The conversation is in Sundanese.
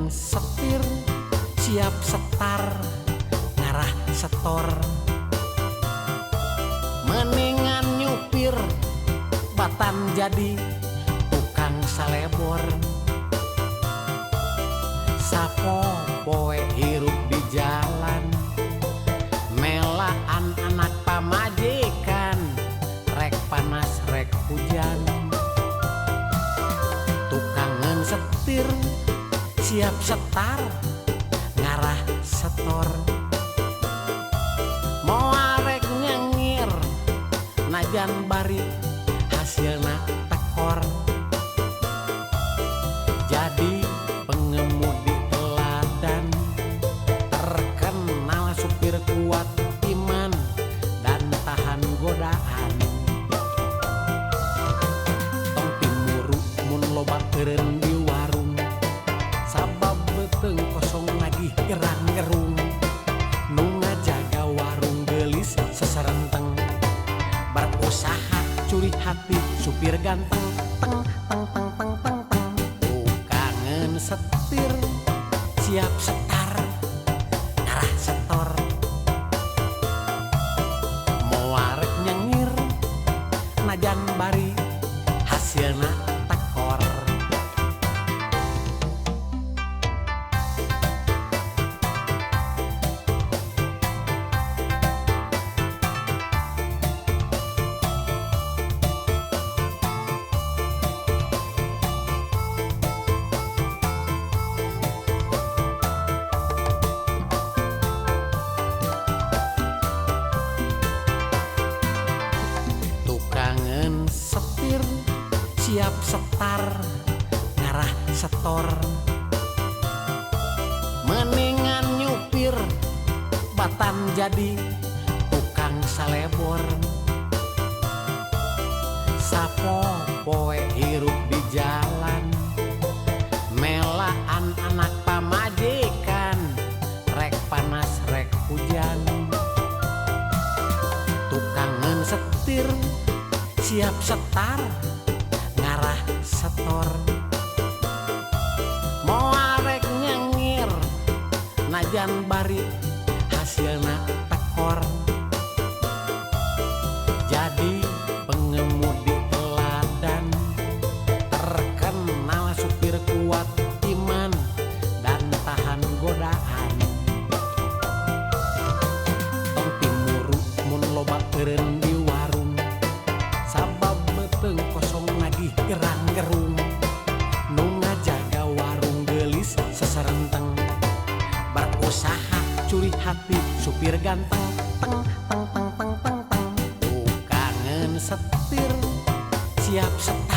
Tukangan setir siap setar ngarah setor. Mendingan nyupir batan jadi tukang salebor. Sapo poe hirup di jalan, melaan anak pamajikan, rek panas rek hujan. Tukangan setir siap setar ngarah setor. Moal rek nyengir najan bari hasilna tekor. Jadi pengemudi teladan, terkenal supir kuat iman dan tahan godaan. Tong timuru mun loba eureun di warung, sabab beuteung kosong nagih gerang-gerung. Nu ngajaga warung geulis seserenteng, berusaha curi hati supir ganteng. Teng teng teng teng teng teng. Tukangan setir siap setar ngarah setor. Moal rek nyengir najan bari hasilna tekor. Tukangan setir siap setar ngarah setor. Mendingan nyupir batan jadi tukang salebor. Sapo poe hirup di jalan, melaan anak pamajikan, rek panas rek hujan. Tukangan setir siap setar ngarah setor. Moal rek nyengir najan bari hasilna tekor. Jadi pengemudi teladan, terkenal supir kuat iman dan tahan godaan. Tong timuru mun loba eureun di warung, sabab beuteung kosong nagih gerang-gerung. Nu ngajaga warung geulis seserenteng, berusaha curi hati supir ganteng. Teng teng teng teng teng teng. Tukangan setir siap setar